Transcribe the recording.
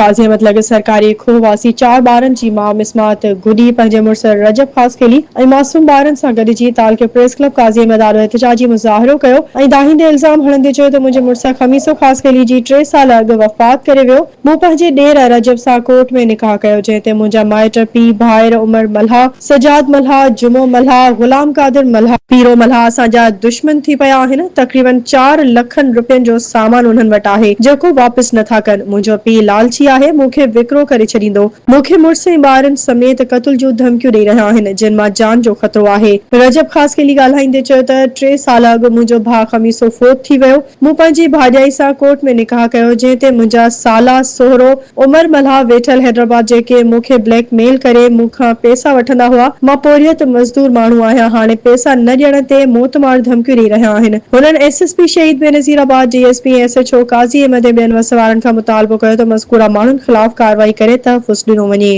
قاضي احمد لڳ سرڪاري کوهه واسي چار ٻارن جي ماء مسمات گڏي پنهنجي مڙس رجب خاصخيلي ۽ معصوم ٻارن سان گڏجي تعلقي پريس ڪلب قاضي احمد آڏو احتجاجي مظاهرو ڪيو ۽ دانهيندي الزام هڻندي چيو ته منهنجي مڙس خميسو خاصخيلي جي ٽي سال اڳ وفات ڪري ويو مون پنهنجي ڏير رجب سان ڪورٽ ۾ نڪاح ڪيو جنهن تي منهنجا مائٽ پيء ڀائر عمر ملاح سجاد ملاح، جمعو ملاح، غلام قادر ملاح، پيرو ملاح اسان جا دشمن ٿي پيا آهن، تقريبن چار لکن رپين جو سامان انهن وٽ آهي، جيڪو واپس نه ٿا ڪن، منهنجو پيء لالچي آهي، مون کي وڪرو ڪري ڇڏيندو، مون کي مڙس ۽ ٻارن سميت قتل جون ڌمڪيون ڏئي رهيا آهن، جن مان جان جو خطرو آهي. رجب خاصخيلي ڳالهائيندي چيو ته ٽي سال اڳ منهنجو ڀاء خميسو فوت ٿي ويو، مون پنهنجي ڀاڄائي سان ڪورٽ ۾ نڪاح ڪيو، جنهن تي منهنجا سالا، سهرو، عمر ملاح ويٺل حيدرآباد جيڪي مون کي بليڪ ميل ڪري مون کان پيسا وٺندا هئا، مان پورهيت مزدور ماڻهو آهيان، هاڻي پيسا نه ڏيڻ تي موتمار ڌمڪيون ڏئي رهيا آهن. هنن S S P Shaheed Benazirabad, D S P ۽ S H O Qazi Ahmed ۽ ٻين وس وارن کان مطالبو ڪيو ته مذڪوره ماڻهن خلاف ڪارروائي ڪري تحفظ ڏنو وڃي.